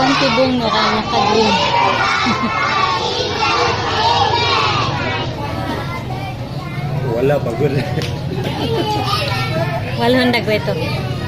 Kuan tibong no kay naka-green. Wala, pagod. Wala hundag ba ito? Uy!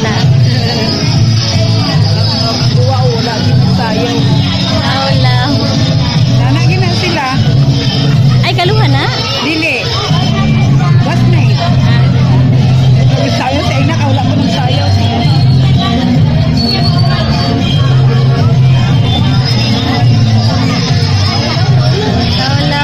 bata. Buwa wala ginasayaw. Wala. Nana gina sila. Ay, kaluha na. Dili. Last night. Ah, Nagsayaw sa ina, wala ko nang sayaw. Wala.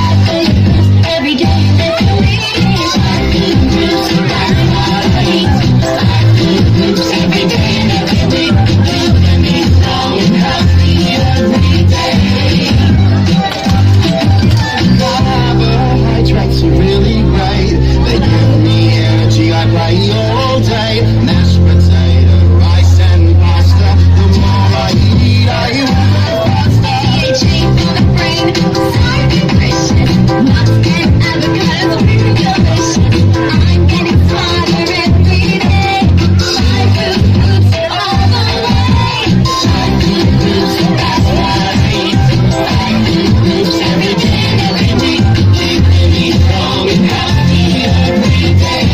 Every day, every day, every week, me strong and healthy every day. Carbohydrates are really great. They give me energy. I play all day. Mashed potato, rice and pasta. The more I eat, I work faster. DHA for the brain, so nutritious. Nuts and avocados, delicious. I'm getting smarter every day. My food groups all the way. My food groups, that's what I eat. My food groups every day and every week. Keeping me strong and healthy every day.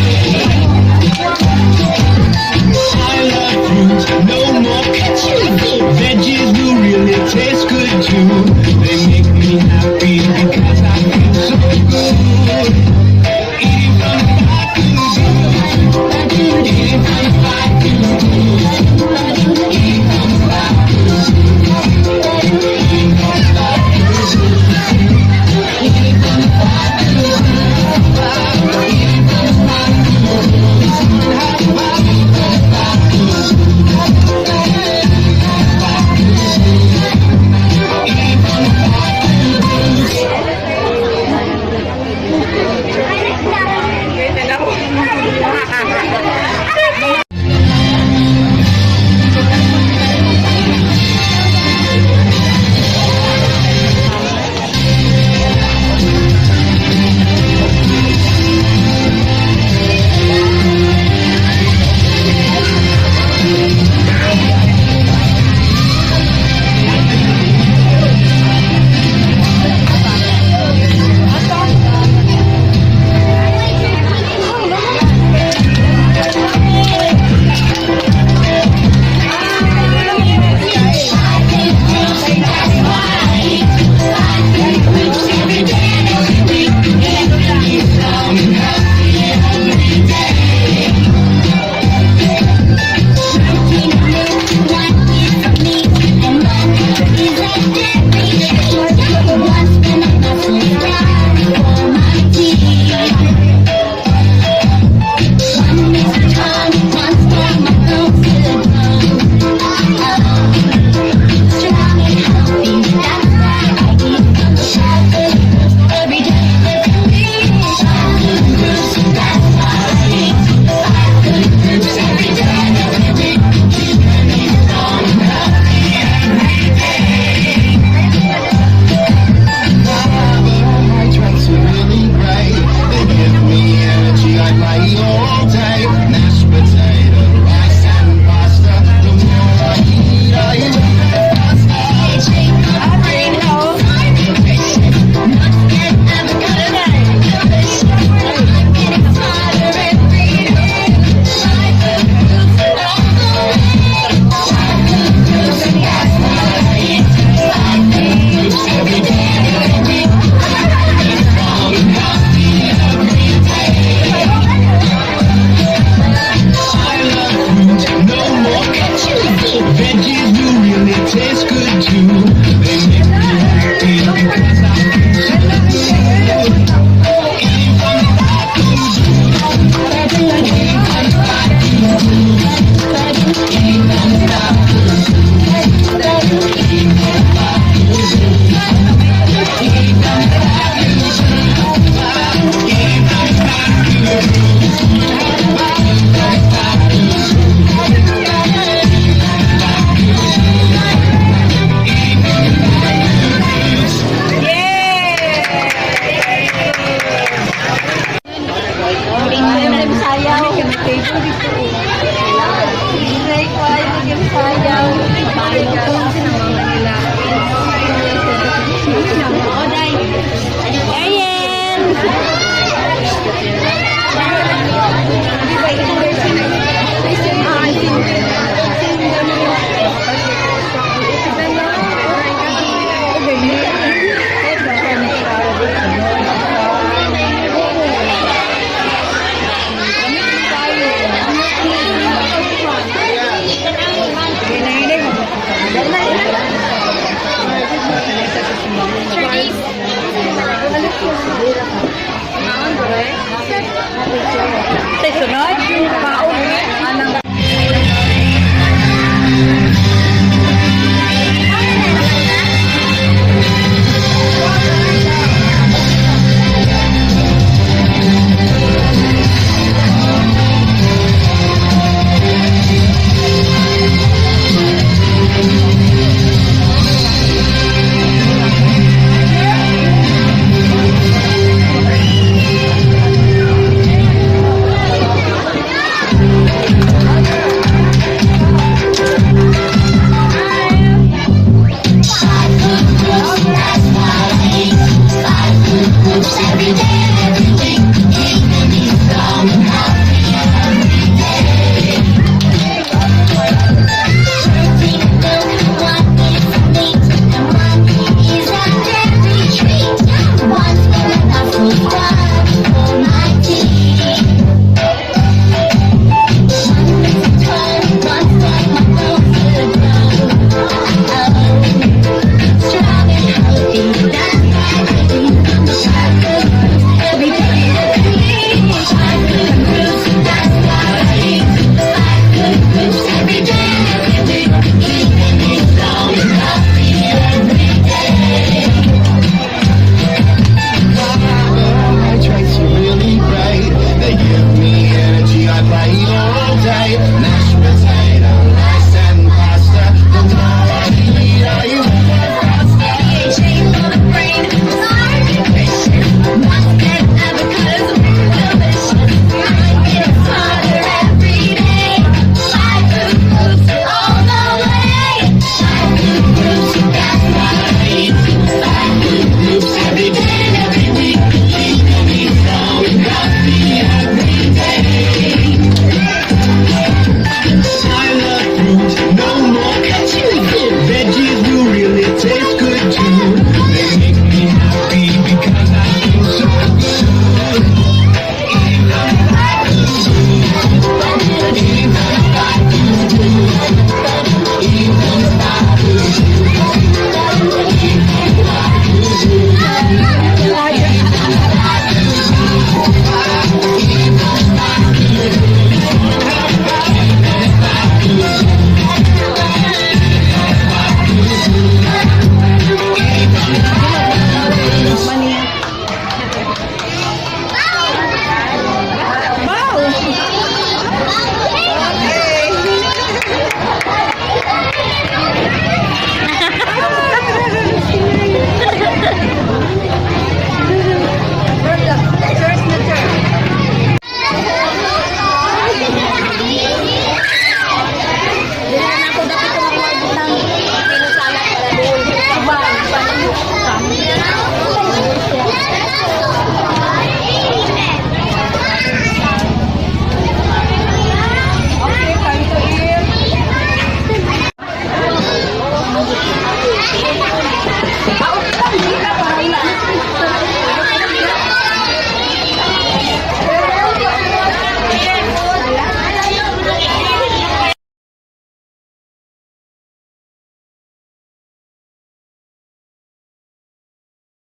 I love fruit, no more ketchup. Veggies will really taste good too. They make me happy because I feel so good. Eating from the food. Eating from the food. Eating from the food. Eating from the food. Eating from the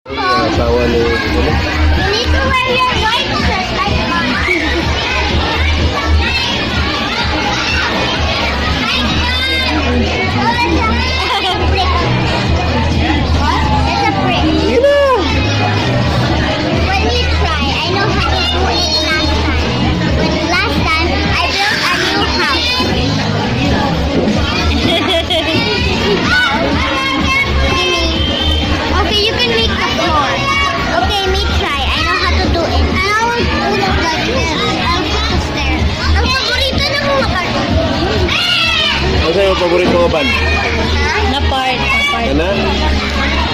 Ang asawa ni ano? You need to wear your white shirt like mine. Oh, it's a brick. What? It's a brick. When you try, I know how to do it last time. When last time, I built a new house. Okay, you can make the floor. Okay, me try. I know how to do it. And I will put it like this. I'll put the stairs. Ang paborito ng mga cartoon. Ano sa'yo paborito nga ban? Na part, na part. Kana?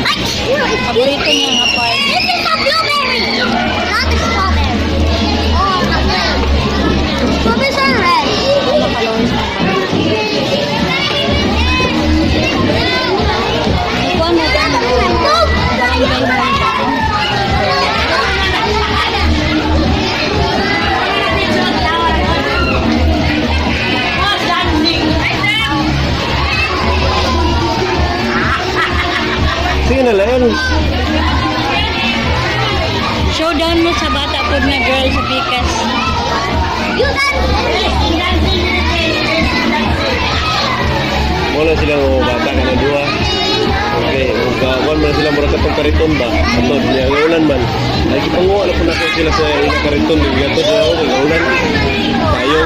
Ay, no, excuse Paborito me. niya nga part. This is a blueberry, not a strawberry. Oh, okay. Strawberries are red. Ano followers na ba? Kuan mo ba? Barangay mo siya. Sige na lang. Showdown mo sa bata po na girl sa Pikas. You dance. Wala silang mga bata ka na duha. Okay, ug kuan man sila mura katong kariton ba? Atod niya ang ulan man. Ay gipanguha na po nako sila sa ila kariton, gatod na ako kay ulan. Tayo.